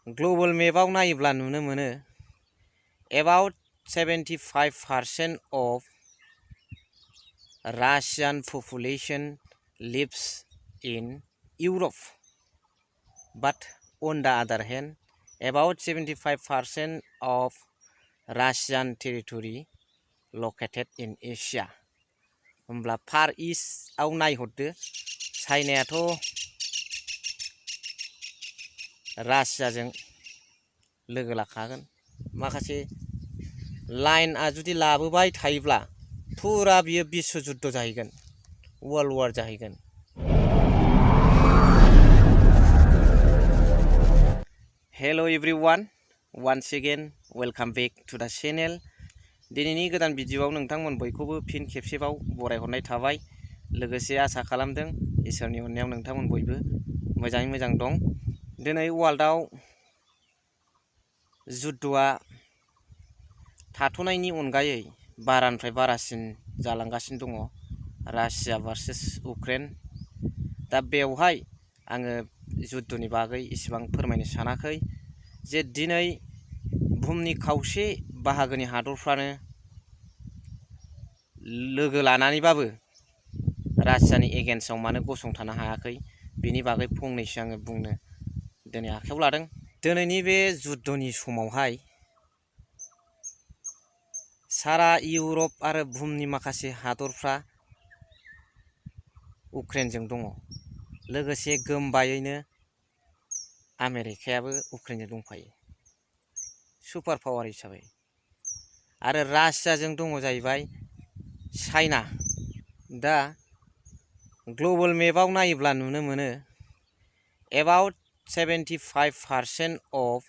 Global मेपाव नायोब्ला नुनो मोनो about 75% of Russian population lives in Europe, but on the other hand about 75% of Russian territory located in Asia. होमब्ला फार इस्टआव नायहरदो चाइनायाथ' रासियाजों लोगो लाखागोन माखासे लाइनआ जुदि लाबोबाय थायोब्ला फुरा बियो विश्व जुद्ध जाहैगोन वर्ल्ड वार जाहैगोन। Hello everyone once again welcome back to the channel. दिनैनि गोदान भिडिअआव नोंथांमोन बयखौबो फिन खेबसेबाव बरायहरनाय थाबाय। लोगोसे आसा खालामदों इसोरनि अननायाव नोंथांमोन बयबो मोजाङै मोजां दं। दिनै वर्ल्डआव जुद्धआ थाथ'नायनि अनगायै बारानिफ्राय बारासिन जालांगासिनो दङ रासिया भार्सेस इउक्रेन। दा बेवहाय आङो जुद्धनि बागै इसेबां फोरमायनो सानाखै जे दिनै बुहुमनि खावसे बाहागोनि हादरफ्रानो लोगो लानानैबाबो रासियानि एगेन्स्टआव मानो गसंथानो हायाखै बेनि बागै फंनैसो आङो बुंनो दिनै आखायाव लादों। दिनैनि बे जुद्धनि समावहाय सारा इउरप आरो बुहुमनि माखासे हादरफ्रा इउक्रेनजों दङ, लोगोसे गोमबायैनो आमेरिकायाबो इउक्रेनजों दंफायो सुपार पावार हिसाबै। आरो रासियाजों दङ जाहैबाय चाइना। दा ग्लोबल मेपाव नायोब्ला नुनो मोनो about 75% of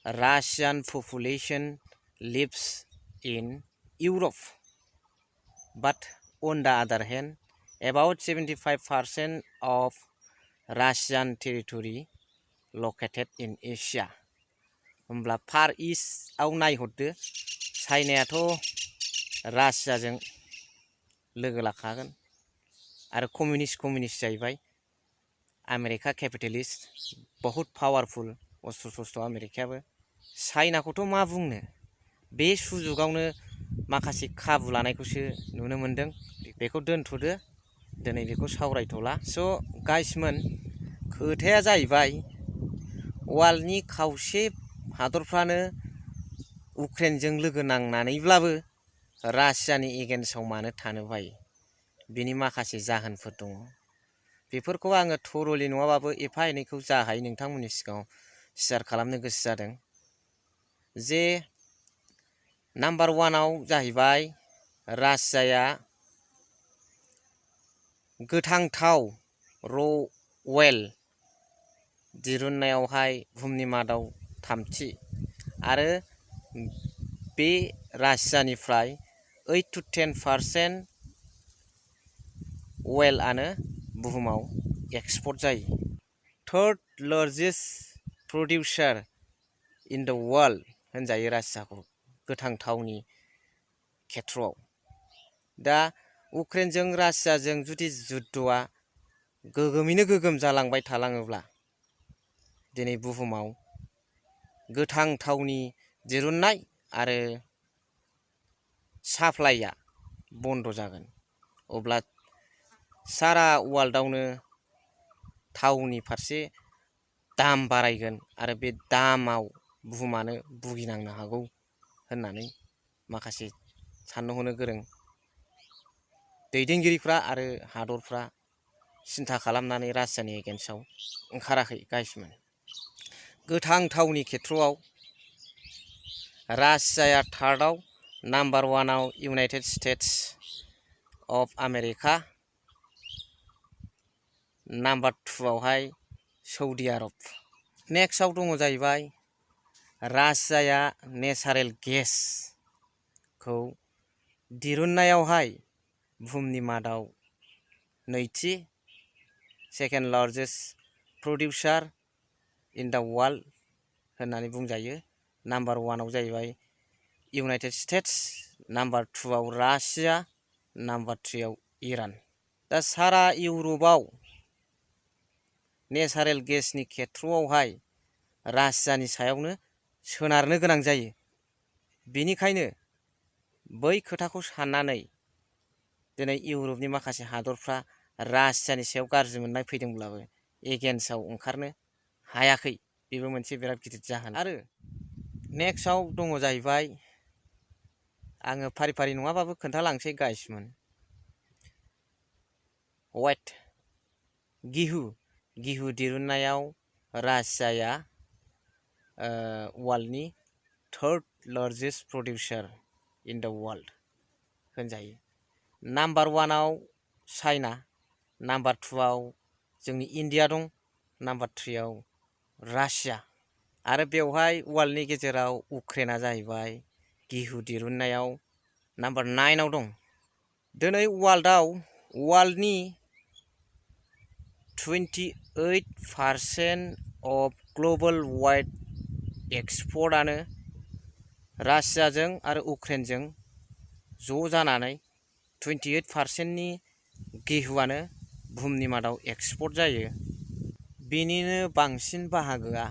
Russian population lives in Europe, but on the other hand about 75% of Russian territory located in Asia. होमब्ला फार इस्टआव नायहरदो चाइनायाथ' रासियाजों लोगो लाखागोन आरो कमिउनिस्ट जाहैबाय। आमेरिका केपिटेलिस्ट बहुत पावारफुल अस्त्र शस्त्र आमेरिकायाबो। चाइनाखौथ' मा बुंनो, बे सुजुगावनो माखासे खाबु लानायखौसो नुनो मोनदों। बेखौ दोनथ'दो, दिनै बेखौ सावरायथ'ला। स' गाइसमोन, खोथाया जाहैबाय वर्ल्डनि खावसे हादरफ्रानो इउक्रेनजों लोगो नांनानैब्लाबो रासियानि एगेन्स्टआव मानो थानो बायो, बिनि माखासे जाहोनफोर दङ। बेफोरखौ आङो थरलि नङाबाबो एफा एनैखौ जा हायो नोंथांमोननि सिगाङाव शेयार खालामनो गोसो जादों। जे नाम्बार वानाव जाहैबाय रासियाया गोथां थाव अइल दिरुननायावहाय बुहुमनि मादाव थामथि, आरो बे रासियानिफ्राय 8 to 10% अइलआनो बुहुमाव एक्सपर्ट जायो। Third largest producer in the world होनजायो रासियाखौ गोथां थावनि खेथ्रआव। दा इउक्रेनजों रासियाजों जुदि जुद्धआ गोगोमैनो गोगोम जालांबाय थालाङोब्ला दिनै बुहुमाव गोथां थावनि दिरुननाय आरो साप्लाइया बन्द जागोन। अब्ला सारा वर्ल्डआवनो थावनि फारसे दाम बारायगोन आरो बे दामाव बुहुमानो भुगिनांनो हागौ होननानै माखासे साननो हनो गोरों दैदेनगिरिफ्रा आरो हादरफ्रा सिन्था खालामनानै रासियानि एगेन्स्टआव ओंखाराखै। गाइसमोन, गोथां थावनि खेथ्रआव रासियाया थार्डआव, नाम्बार वानाव United States of America, number टुआवहाय सौदि आरब। नेक्स्टआव दङ जाहैबाय रासियाया नेचारेल गेसखौ दिरुननायावहाय बुहुमनि मादाव नैथि, second largest producer in the world होननानै बुंजायो। नाम्बार वानाव जाहैबाय इउनाइटेड स्टेट्स, नाम्बार टुआव रासिया, नाम्बार थ्रिआव इरान। दा सारा इउरपआव नेचारेल गेसनि खेथ्रआवहाय रासियानि सायावनो सोनारनो गोनां जायो। बेनिखायनो बै खोथाखौ साननानै दिनै इउरपनि माखासे हादरफ्रा रासियानि सायाव गाज्रि मोननाय फैदोंब्लाबो एगेन्स्टआव ओंखारनो हायाखै। बेबो मोनसे बिराद गिदिर जाहोन। आरो नेक्स्टआव दङ जाहैबाय, आङो फारि फारि नङाबाबो खोन्थालांसै गाइसमोन। वेट गिहु दिरुननायाव रासियाया वर्ल्डनि third largest producer in the world होनजायो। नाम्बार 1आव चाइना, नाम्बार 2आव जोंनि इण्डिया दं, नाम्बार 3आव रासिया। आरो बेवहाय वर्ल्डनि गेजेराव उक्रेना जाहैबाय गिहु दिरुननायाव नाम्बार 9आव दं। दिनै वर्ल्डनि 28% अफ ग्लबेल वाइड एक्सपर्टआनो रासियाजों आरो उक्रेनजों ज' जानानै 28%नि गिहुआनो बुहुमनि मादाव एक्सपर्ट जायो। बेनिनो बांसिन बाहागोआ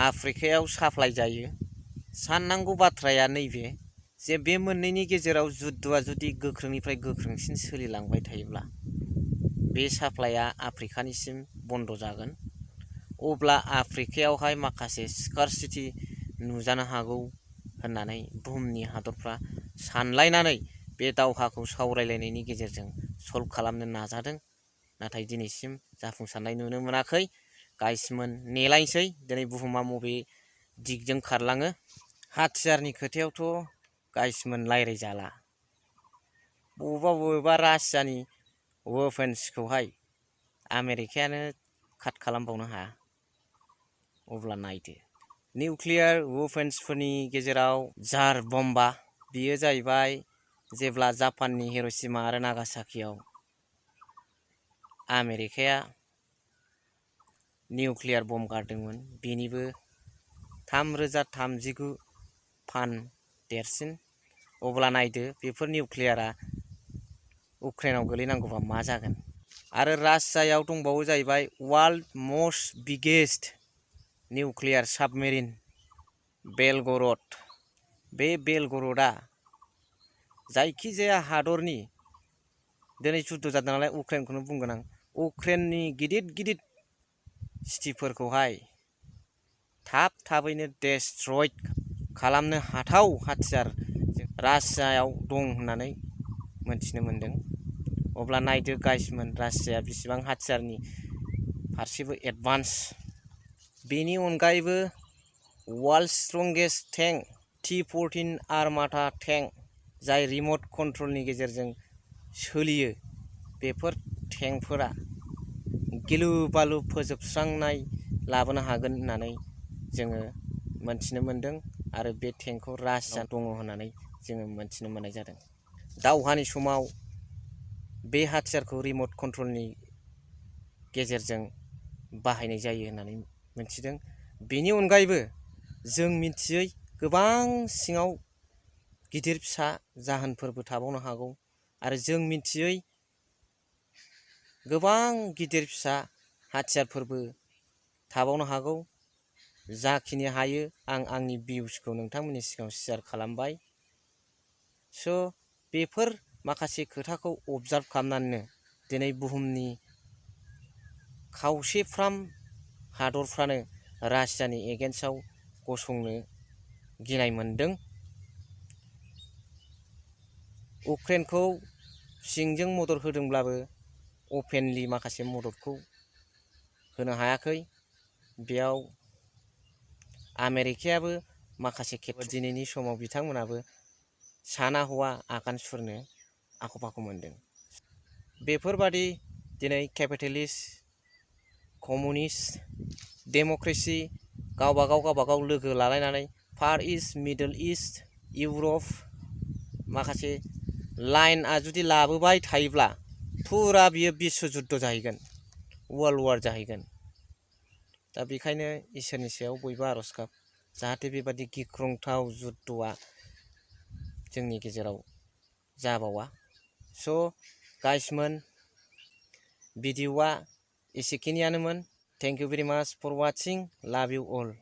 आफ्रिकायाव साप्लाइ जायो। साननांगौ बाथ्राया नैबे जे बे मोननैनि गेजेराव जुद्धआ जुदि गोख्रोंनिफ्राय गोख्रोंसिन सोलिलांबाय थायोब्ला बे साप्लाइआ आफ्रिकानिसिम बन्द जागोन। अब्ला आफ्रिकायावहाय माखासे स्कारसिटि नुजानो हागौ होननानै बुहुमनि हादरफ्रा सानलायनानै बे दावहाखौ सावरायलायनायनि गेजेरजों सल्भ खालामनो नाजादों। नाथाय दिनैसिम जाफुंसारनाय नुनो मोनाखै। गाइसमोन नेलायनोसै दिनै बुहुमा बबे दिगजों खारलाङो। हाथियारनि खोथायावथ' गाइसमोन रायज्लायजाला। बबेबा रासियानि वेपन्सखौहाय आमेरिकायानो काट खालामबावनो हाया। अब्ला नायदो, निउक्लियार वेपन्सफोरनि गेजेराव जार बम्बा, बियो जाहैबाय जेब्ला जापाननि हिर'शिमा आरो नागासाकियाव आमेरिकाया निउक्लियार बम्ब गारदोंमोन, बेनिबो 3039 पाउन्ड देरसिन। अब्ला नायदो बेफोर निउक्लियारा उक्रेनाव गोलैनांगौबा मा जागोन। आरो रासियायाव दंबावो जाहैबाय world most biggest nuclear submarine Belgorod. बे बेलगरडआ जायखिजाया हादरनि, दिनै जुद्ध जादों नालाय उक्रेनखौनो बुंगोन आं, उक्रेननि गिदिर सिटिफोरखौहाय थाबैनो डेस्ट्रय खालामनो हाथाव हाथियार रासियायाव दं होननानै मोनथिनो मोनदों। अब्ला नायदो गाइसमोन रासियाया बेसेबां हाथियारनि फारसेबो एडभान्स। बेनि अनगायैबो world strongest tank T-14 आर्माता tank, जाय रिमट कन्ट्रलनि गेजेरजों सोलियो, बेफोर टेंकफोरा गिलु बालु फोजोबस्रांनाय लाबोनो हागोन होननानै जोङो मोनथिनो मोनदों। आरो बे टेंकखौ रासिया दङ होननानै जोङो मोनथिनो मोननाय जादों। दावहानि समाव बे हाथियारखौ रिमट कन्ट्रलनि गेजेरजों बाहायनाय जायो होननानै मोनथिदों। बेनि अनगायैबो जों मिथियै गोबां सिङाव गिदिर फिसा जाहोनफोरबो थाबावनो हागौ। आरो जों मिथियै गोबां गिदिर फिसा हाथियारफोरबो थाबावनो हागौ। जाखिनि हायो आं आंनि भिउसखौ नोंथांमोननि सिगाङाव शेयार खालामबाय। स' बेफोर माखासे खोथाखौ अबजार्भ खालामनानैनो दिनै बुहुमनि खावसेफ्राम हादरफ्रानो रासियानि एगेन्स्टआव गसंनो गिनाय मोनदों। उक्रेनखौ सिंजों मदद होदोंब्लाबो अपेनलि माखासे मददखौ होनो हायाखै। बेयाव आमेरिकायाबो माखासे दिनैनि समाव बिथांमोनाबो साना हौवा आगान सुरनो आख' फाख' मोनदों। बेफोरबादि दिनै केपिटेलिस्ट, कमिउनिस्ट, डेम'क्रेसि गावबागाव लोगो लालायनानै फार इस्ट, मिडल इस्ट, इउरप माखासे लाइनआ जुदि लाबोबाय थायोब्ला फुरा बियो बिश्व जुद्ध जाहैगोन, वर्ल्ड वार जाहैगोन। दा बेखायनो इसोरनि सायाव बयबो आर'ज गाब, जाहाथे बेबादि गिख्रंथाव जुद्धआ जोंनि गेजेराव जाबावा। स' गाइसमोन, भिडिअ'आ एसेखिनियानोमोन। थेंक इउ भेरि माच फर वाचिं। लाभ इउ अल।